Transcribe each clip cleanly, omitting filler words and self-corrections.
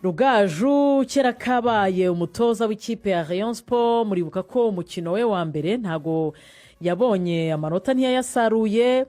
Rugaju kera kabaye umutoza w'ikipe ya Rayon Sport. Muribuka ko umukino we wa mbere ntago yabonye amanota, ntiyayasaruye.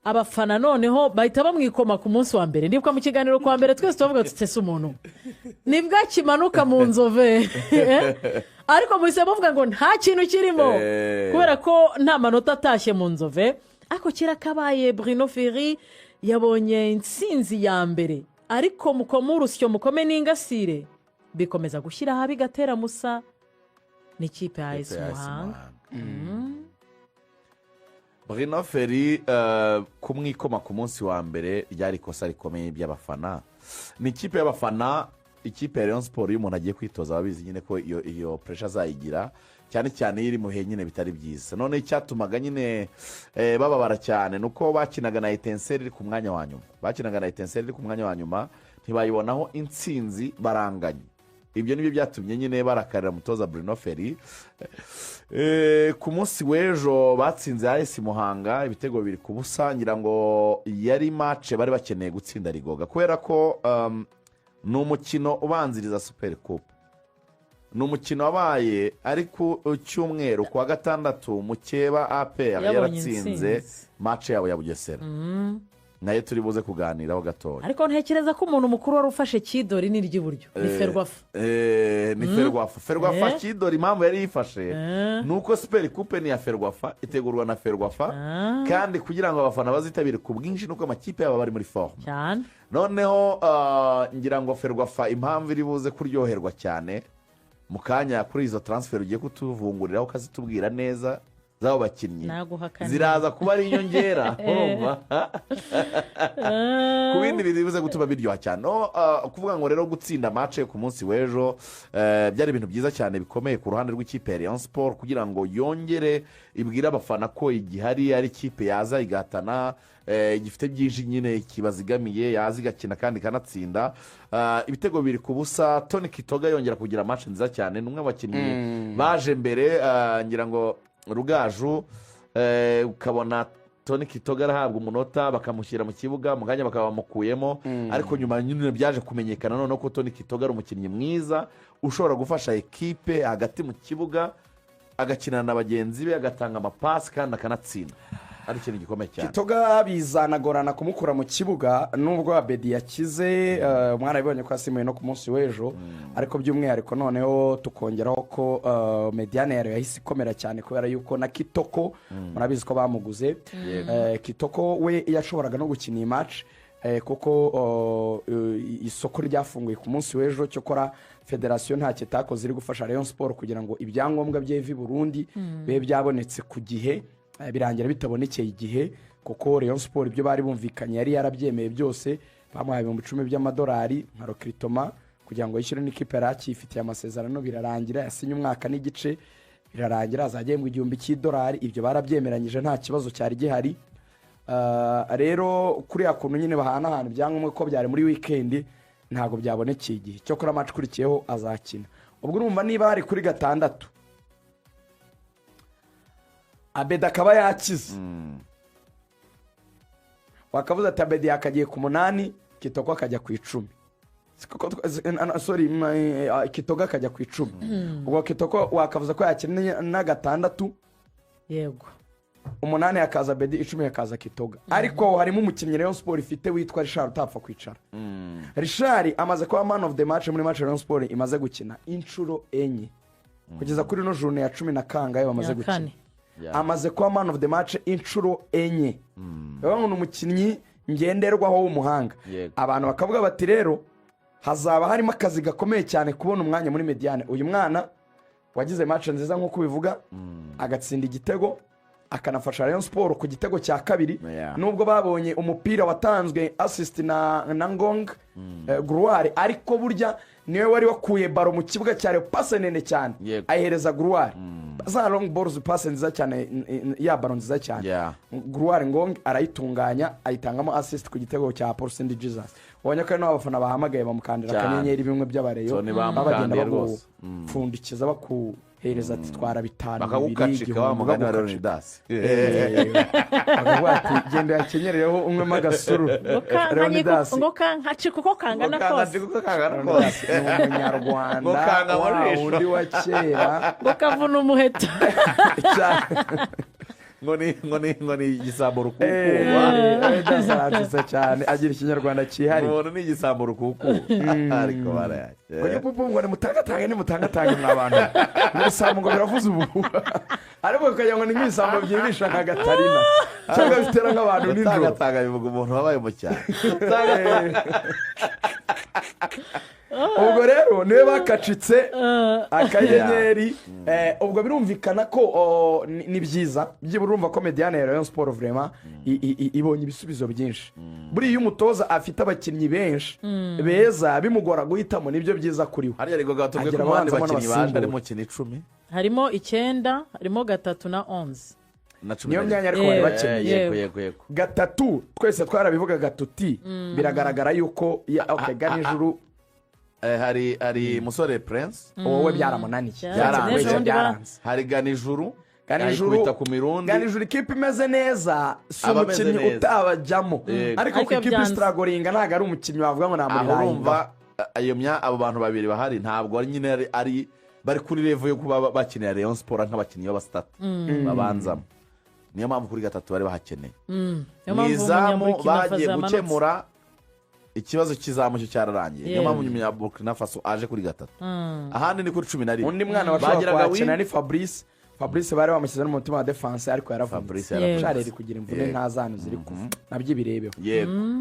Abafana noneho bahita bamwikoma ku munsi wa mbere. Ndibuka mu kiganiro kwa mbere twese tubavuga tuti: "Ese umuntu nibwo akimanuka mu Nzove?" Ariko muhise muvuga ngo nta kintu kirimo kubera ko nta manota atashye mu Nzove. Ariko kera kabaye, Bruno Ferry yabonye intsinzi ya mbere, ariko mukome urusyo, mukome n'ingasire, bikomeza gushyira ahabi Gatera Musa n'ikipe ya AS Muhanga. Bruno Ferry kumwikoma ku munsi wa mbere ryari ikosa rikomeye by'abafana. Ni ikipe y'abafana, ikipe ya Rayon Sport. Iyo umuntu agiye kwitoza aba abizi nyine ko iyo pressure azayigira, cyane cyane iyo iri mu bihe nyine bitari byiza. None icyatumaga nyine bababara cyane ni uko bakinaga na Etincelles iri ku mwanya wa nyuma. Bakinaga na Etincelles iri ku mwanya wa nyuma, ntibayibonaho intsinzi, baranganye. Ibyo nibyo byatumye nyine barakarira umutoza Bruno Ferry. Ku munsi w'ejo batsinze AS Muhanga ibitego 2-0. Ngira ngo yari match bari bakeneye gutsinda rigoga, kubera ko ni umukino ubanziriza Super Coupe. Ni umukino wabaye ari ku cyumweru, ku wa gatandatu mukeba APR Yabonye yaratsinze intsinzi. match yabo ya Bugesera, nayo turi buze kuganiraho gatoya. Ariko ntekereza ko umuntu mukuru wari ufashe kidori ni iry'iburyo, ni Ferwafa. Ni Ferwafa, Ferwafa. Kidori impamvu yari yifashe ni uko Super Coupe ni iya Ferwafa, itegurwa na Ferwafa, kandi kugira ngo abafana bazitabire ku bwinshi nuko amakipe yabo bari muri forme. Noneho ngira ngo Ferwafa impamvu iri buze kuryoherwa cyane mu kanya kuri izo transfer ugiye kutuvunguriraho, ukazitubwira neza z'abo bakinnyi, Naguhakaniye. ziraza kuba ari inyongera, urumva, ku bindi bintu bibuze gutuma biryoha cyane. No, kuvuga ngo rero gutsinda match ku munsi w'ejo byari ibintu byiza cyane bikomeye ku ruhande rw'ikipe ya Rayon Sport, kugira ngo yongere ibwire abafana ko igihari ari ikipe yaza igatana, gifite byinshi nyine kibazigamiye, yaza igakina kandi ikanatsinda. Ibitego 2-0. Tony Kitoga yongera kugira match nziza cyane, ni umwe mu bakinnyi baje mbere. Ngira ngo Rugaju, ukabona Tony Kitoga arahabwa umunota, bakamushyira mu kibuga, mu kanya bakaba bamukuyemo. Ariko nyuma nyine byaje kumenyekana noneho ko Tony Kitoga ari umukinnyi mwiza ushobora gufasha ekipe hagati mu kibuga, agakinana na bagenzi be, agatanga amapasi kandi akanatsinda, ari ikintu gikomeye cyane. Kitoga bizanagorana kumukura mu kibuga nubwo Abedi yakize. Mwarabibonye ko yasimbuye no ku munsi w'ejo. Ariko by'umwihariko noneho tukongeraho ko médiane yayo yahise ikomera cyane, kubera yuko na Kitoko murabizi ko bamuguze. Kitoko we yashoboraga no gukina iyi match, kuko isoko ryafunguye ku munsi w'ejo. Cyokora federasiyo ntacyo itakoze iri gufasha Rayon Sport kugira ngo ibyangombwa bye i Burundi bibe byabonetse ku gihe. Birangira bitabonekeye igihe, kuko Rayon Sport ibyo bari bumvikanye yari yarabyemeye byose. Bamuhaye 10,000 by'amadolari nka recrutement kugira ngo yishyure n'ikipe yari akiyifitiye amasezerano. Birarangira yasinye umwaka n'igice, birarangira azajya ahembwa 1000 cy'idolari. Ibyo barabyemeranyije, nta kibazo cyari gihari. Rero kuriya kuntu nyine bahanahana ibyangombwa ko byari muri wikendi, ntabwo byabonekeye igihe. Cyokora match ikurikiyeho azakina. Ubwo urumva niba hari kuri gatandatu, Abedi akaba yakize, wakavuze ati Abedi yakagiye ku 8, Kitoko akajya ku 10. Sorry, Kitoga akajya ku 10. Ubwo Kitoko wakavuze ko yakina na gatandatu. 8 hakaza Bedi, 10 hakaza Kitoga. Ariko harimo umukinnyi Rayon Sport ifite witwa Richard utapfa kwicara. Richard amaze kuba man of the match muri match Rayon Sport imaze gukina inshuro enye kugeza kuri ino journée ya cumi na kangahe bamaze Ya gukina. kane. Amaze kuba man of the match inshuro enye. Bivuga ngo ni umukinnyi ngenderwaho w'umuhanga. Abantu bakavuga bati rero hazaba harimo akazi gakomeye cyane kubona umwanya muri médiane. Uyu mwana wagize match nziza nk'uko ubivuga, agatsinda igitego, akanafasha Rayon Sport ku gitego cya kabiri, nubwo babonye umupira watanzwe assist na Ngong Gruwari, ariko burya niwe wari wakuye ballon mu kibuga cya Rayon, passe ndende cyane, ayihereza Gruwari, za long balls, passe nziza cyane, ya ballon nziza cyane. Gruwari Ngong arayitunganya, ayitangamo assist ku gitego cya Paul Sindi Jesus. Ubonye ko hari n'abafana bahamagaye bamukandira akanyenyeri, bimwe by'abareyo Tony baba bagenda bamukandiye rwose. bagupfundikiza. Hereza ati twara 5, 2, Bakagukacika wa 1000, mugani wa bagukaca. Leonidas. Bakavuga ati genda uyakenyerereho unywemo agasuru. Ngo Leonidas ngo kankacika uko kangana kose. Uko kangana Leonidas kose. ni umunyarwanda Ngo kanga mu wa jisho. wundi wa kera. Ngo kavuna umuheto. Cyane. Ngo ni igisambo rukukuba. Leonidas aransetsa cyane, agira ikinyarwanda cyihariye. Umuntu ni igisambo rukukuba, ariko barayake. Ngo nyupupu, ngo nimutangatange, nimutangatange mwa bantu, ibisambo ngo biravuze ubu, ariko ukagira ngo ni nk'ibisambo byibisha nka Gatarina cyangwa bitera nk'abantu nijoro. Gutangatanga bivuga umuntu wabaye mu cyaro. Ubwo rero niwe bakacitse akanyenyeri. Ubwo birumvikana ko ni byiza byibura, urumva ko médiane ya Rayon Sports vraiment ibonye ibisubizo byinshi. Buriya iyo umutoza afite abakinnyi benshi beza bimugora guhitamo, nibyo byiza kuri we. Hariya ariko batubwiye ko Agira mu bandi abanzamo bakinnyi baje n'abasimbura. harimo umukino 10. Harimo icyenda, harimo gatatu na 11. Na cumi Niyo na myanya rimwe. ariko bari bakeneye. Yego. Gatatu twese twarabivugaga tuti biragaragara yuko okay, Ganijuru. Hari musore Prince. Wowe byaramunaniye. Byaranze. Wese Ejo bundi byaranze. Hari Ganijuru. Ganijuru. Ayikubita ku mirundi. Ganijuru ikipe imeze neza si Aba ameze umukinnyi neza. utabajyamo, ariko ku Ariko ikipe byanze. isitaragoringa ntabwo ari umukinnyi wavuga ngo Aho namurirayi. urumva ayo mya abo bantu babiri bahari ntabwo ari nyine ari bari kuri level yo kuba bakinira Rayon Sports nk'abakinnyi b'abasitata babanzamo. Niyo mpamvu kuri gatatu bari bahakeneye. Niyo Mu mpamvu izamu Umunyaburikina Faso bagiye yamanutse. gukemura ikibazo cy'izamu cyo cyararangiye, niyo mpamvu Umunyaburkina Faso aje kuri gatatu. Ahandi ni kuri 11. Undi mwana washobora Bagiraga kuhakina ni Fabrice. Fabrice bari bamushyize no mu mutima wa défense, ariko yaravunitse. Fabrice Yego. yaravunitse. Shareri kugira imvune nta zanu ziri kuva, nabyo ibirebeho.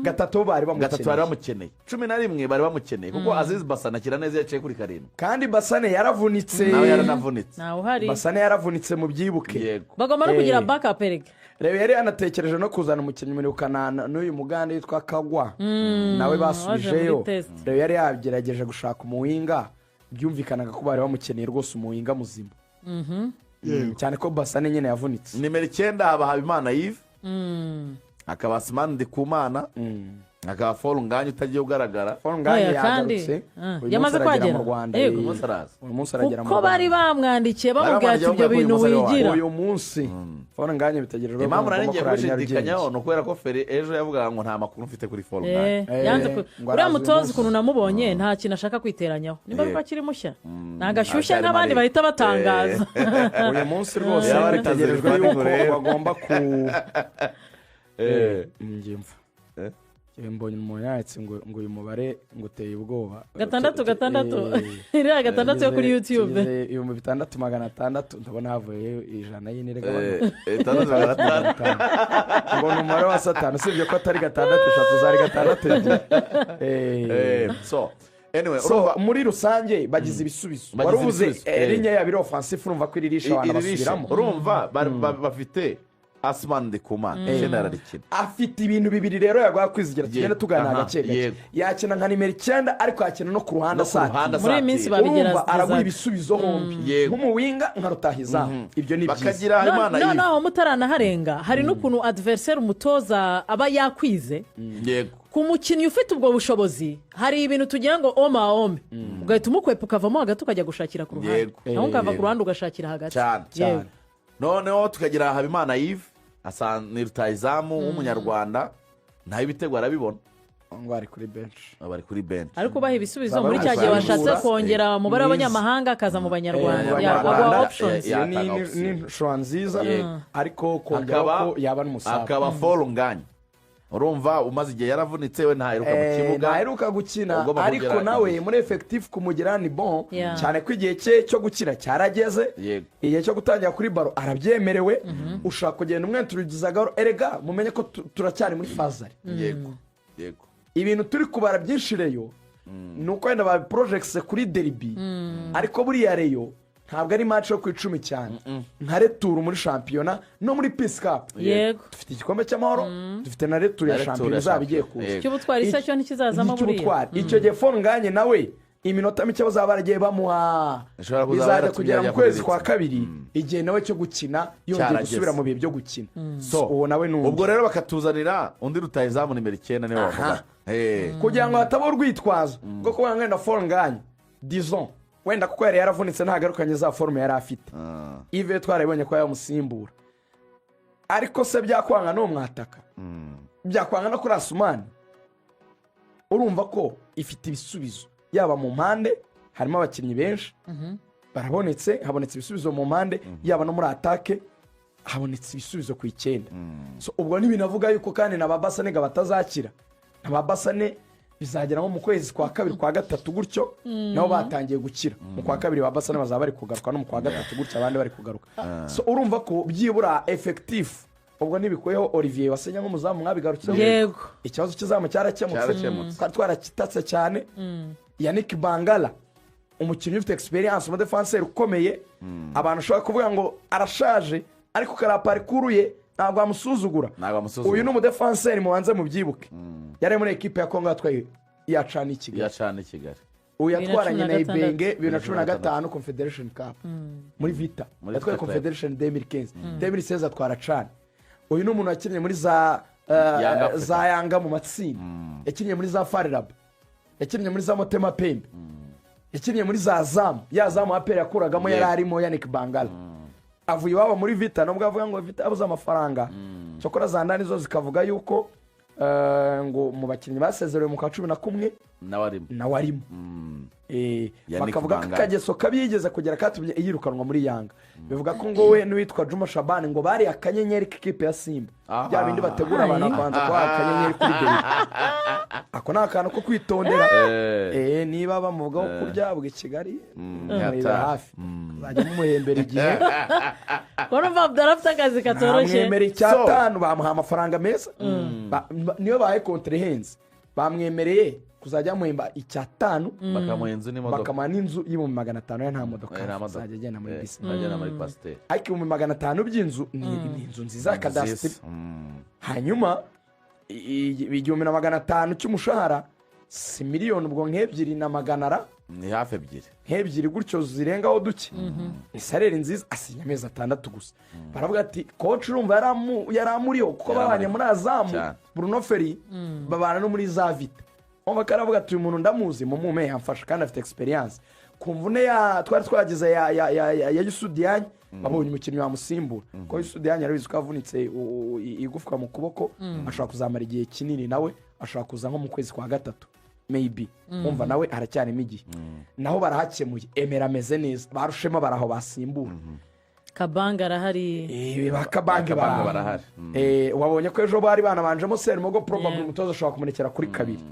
Gatatu bari Gatatu bari bamukeneye. bamukeneye, 11 bari bamukeneye kuko Aziz Basane akina neza, yaciye kuri karindwi. Kandi Basane yaravunitse. Nawe yaranavunitse. Ntawe uhari. Basane yaravunitse, mu byibuke. Bagomba no kugira backup erega. Reba, yari yanatekereje no kuzana umukinnyi murukana n'uyu mugande witwa Kagwa, nawe basubijeyo. Waje muri test. Reba, yari yagerageje gushaka umuwinga, byumvikanaga ko bari bamukeneye rwose umuwinga muzima. Cyane ko Basane nyine yavunitse. Nimero 9 haba Habimana Yves, hakaba Simani Ndikumana, hakaba Fall Ngagne utagiye ugaragara. Fall Ngagne Oya, kandi, yagarutse. Uyu yamaze munsi aragera kuhagera. mu Rwanda. Yego. Uyu munsi araza. Uyu munsi aragera mu Kuko bari Rwanda. bamwandikiye bamubwira ati Baramwandikiye ibyo bamubwira ko uyu bintu munsi ari wigira. Uyu munsi Fall Ngagne bitegerejwe ko Impamvu nari mugomba ngiye kurara i kubishidikanyaho Nyarugenge. ni ukubera ko Feri ejo yavugaga ngo nta makuru mfite kuri Fall Ngagne. Yanze Ngo uriya araza uyu mutoza munsi. ukuntu namubonye nta kintu ashaka kwiteranyaho, nimba ariko akiri mushya ntabwo ashyushye Aracyari nk'abandi maremare. bahita batangaza. Uyu munsi rwose Yaba ari bitegerejwe Tazeri yuko rero. bagomba ku ngiye mfa. Njyewe mbonye umuntu yanditse ngo uyu mubare ngo uteye ubwoba. Gatandatu gatandatu, iriya gatandatu yo kuri YouTube. Tugeze 6600, ndabona havuyeyo 100 y'inire. 6600. Mbona umubare wa satani, usibye ko atari gatandatu eshatu, zari gatandatu ebyiri. So anyway, So, urumva muri rusange bagize ibisubizo. Bagize Wari uvuze ibisubizo. Ligne yabo iri offensive, urumva ko iririsha abantu iririsha. basubiramo. Urumva bafite Asumani Ndikumana, icyenda ararikina. Afite ibintu bibiri rero yaguha kwizigira, tugenda tuganira gake gake. Yakina nka nimero 9, ariko yakina no ku ruhande No ku ruhande asatira. Muri iyi minsi asatira. Urumva babigerageza. araguha ibisubizo hombi, nk'umuwinga, nka rutahizamu, ibyo ni byiza. Bakagira Habimana Yves. Noneho mutaranaharenga, hari n'ukuntu adversaire umutoza aba yakwize ku mukinnyi ufite ubwo bushobozi. Hari ibintu tugira ngo homme à homme, ugahita umukwepa ukavamo hagati ukajya gushakira ku ruhande, naho ukava ku ruhande ugashakira hagati. Cyane. Yego. Noneho tukagira Habimana Yves, asa ni rutahizamu w'umunyarwanda, nawe ibitego arabibona. Ngo ari kuri benshi. Bari kuri benshi. Ariko ubaha ibisubizo Baba muri cya gihe bari washatse gusarura. kongera umubare Mwiza. w'abanyamahanga akaza mu banyarwanda. Abanyarwanda. Aguha options. Iyo Yatanga option. ni inshuro nziza, ariko kongeraho ko yaba n'umusaza. Akaba Fall Ngagne, urumva umaze igihe yaravunitse, we ntaheruka mu kibuga. Ntaheruka gukina. Ugomba Ariko kugera nawe igihe. muri effectif kumugira ni bon, cyane ko igihe cye cyo gukina cyarageze. Igihe cyo gutangira kuri ballon arabyemerewe, ushaka kugenda umwenturugiza gahoro. Erega mumenye ko turacyari muri phase aller. yego yego Ibintu turi kubara byinshi Rayon ni uko wenda babiporojegise kuri derby, ariko buriya Rayon ntabwo ari match yo ku 10 cyane nka retour muri shampiyona no muri Peace Cup. Dufite igikombe cy'amahoro, dufite na retour ya Na retour shampiyona ya izaba igiye shampiyona. kuza. Icy'ubutwari se cyo ntikizazamo buriya? Icy'ubutwari icyo gihe Fall Ngagne nawe iminota mike bazaba baragiye bamuha, Ishobora kuzaba bizajya yaratumye kugera mu yajya kwezi kuri kwa kabiri, igihe nawe cyo gukina yongeye Cyarageze. gusubira mu bihe byo gukina. So, uwo nawe ni undi. Ubwo rero bakatuzanira undi rutahizamu nimero 9, niwe bavuga. Kugira ngo hataba urwitwazo rwo kuba wenda Fall Ngagne dizon. Wenda kuko yari yaravunitse, ntagarukanye za forme yari afite. Yves twarabibonye ko yamusimbura, ariko se byakwanga n'uwo mwataka, byakwanga no kuri Asumani. Urumva ko ifite ibisubizo, yaba mu mpande harimo abakinnyi benshi barabonetse, habonetse ibisubizo mu mpande, yaba no muri attaque habonetse ibisubizo ku 9. So, ubwo ntibinavuga yuko kandi na ba Basane ga batazakira. Na ba Basane bizagera nko mu kwezi kwa kabiri, kwa gatatu gutyo, nabo batangiye gukira. Mu kwa kabiri ba Basane bazaba bari kugaruka, no mu kwa gatatu gutyo abandi bari kugaruka. So urumva ko byibura effectif, ubwo ntibikuyeho Olivier Wasenya nk'umuzamu, mwabigarutseho. Yego. Ikibazo cy'izamu cyarakemutse. Cyarakemutse. Twari twarakitatse cyane. Yannick Bangala, umukinnyi ufite experience, umudefanseri ukomeye, abantu ushobora kuvuga ngo arashaje, ariko kariya parcours ye ntabwo wamusuzugura. Ntabwo wamusuzugura. Uyu ni umudefanseri, mubanze mubyibuke, yari muri ekipe ya Kongo yatwaye yacana i Kigali. Yacana i Kigali. Uyu yatwaranye na 2016. Ibenge 2015 Confederation Cup muri Vita. Muri Yatwaye Vita Club. Confederation 2015, 2016 atwara CAN. Uyu ni umuntu wakinnye muri za Yanga Africa. za Yanga mu matsinda, yakinnye muri za FAR Rabat, yakinnye muri za Motema Pembe, yakinnye muri za Zamu, ya Zamu APR yakuragamo yari arimo. Yannick Bangala avuye iwabo muri Vita, nubwo avuga ngo Vita yabuze amafaranga. Cyokora za ndani zo zikavuga yuko ngo mu bakinnyi basezerewe mu kwa 11 nawe arimo. Nawe arimo. Yannick Bakavuga ko Bangala. akageso kabi yigeze kugera katumye yirukanwa muri Yanga. Bivuga ko ngo we n'uwitwa Juma Shabani ngo bari akanyenyeri k'ikipe ya Simba. Bya bindi bategura abantu bakabanza kubaha akanyenyeri kuri deri, ako ni akantu ko kwitondera. Niba bamuvugaho kurya bwa i Kigali, murebera hafi, azajya mumuhembera igihe. Urumva Abdallah afite akazi katoroshye. Bamwemereye icyatanu, bamuha amafaranga meza. Niyo bahaye contrat ihenze, bamwemereye kuzajya bamuhemba icyatanu, Bakamuha inzu n'imodoka. Bakamuha n'inzu y'500,000. Ya nta modoka, Nta modoka. azajya agenda muri bisi. Agenda muri coaster. Ariko 500,000 by'inzu ni inzu nziza ya kadasitiri. Hanyuma 1,500 cy'umushahara si miliyoni, ubwo nk'ebyiri na magana ara. Ni hafi ebyiri. Nk'ebyiri gutyo zirengaho duke, ni salaire nziza. Asinya amezi 6 gusa. Baravuga ati coach urumva yari amuriho kuko Yari babanye amuriho. muri Azamu. Cyane. Bruno Ferry babana no muri za Vita. Umva ko aravuga ati uyu muntu ndamuzi, mumume yamfasha kandi afite experience. Ku mvune ya twari twagize ya Youssou Diagne, babonye umukinnyi wamusimbura, kuko Youssou Diagne arabizi ko avunitse igufwa mu kuboko, ashobora kuzamara igihe kinini. Nawe ashobora kuza nko mu kwezi kwa gatatu maybe. Umva nawe aracyarimo igihe, naho barahakemuye. Emera ameze neza, barushema baraho basimbura. Kabanga arahari. Ba Kabange Kabange barahari. Barahari. Wabonye ko ejo bari banabanjemo Serumogo, probably Yeah. umutoza ashobora kumurekera kuri kabiri.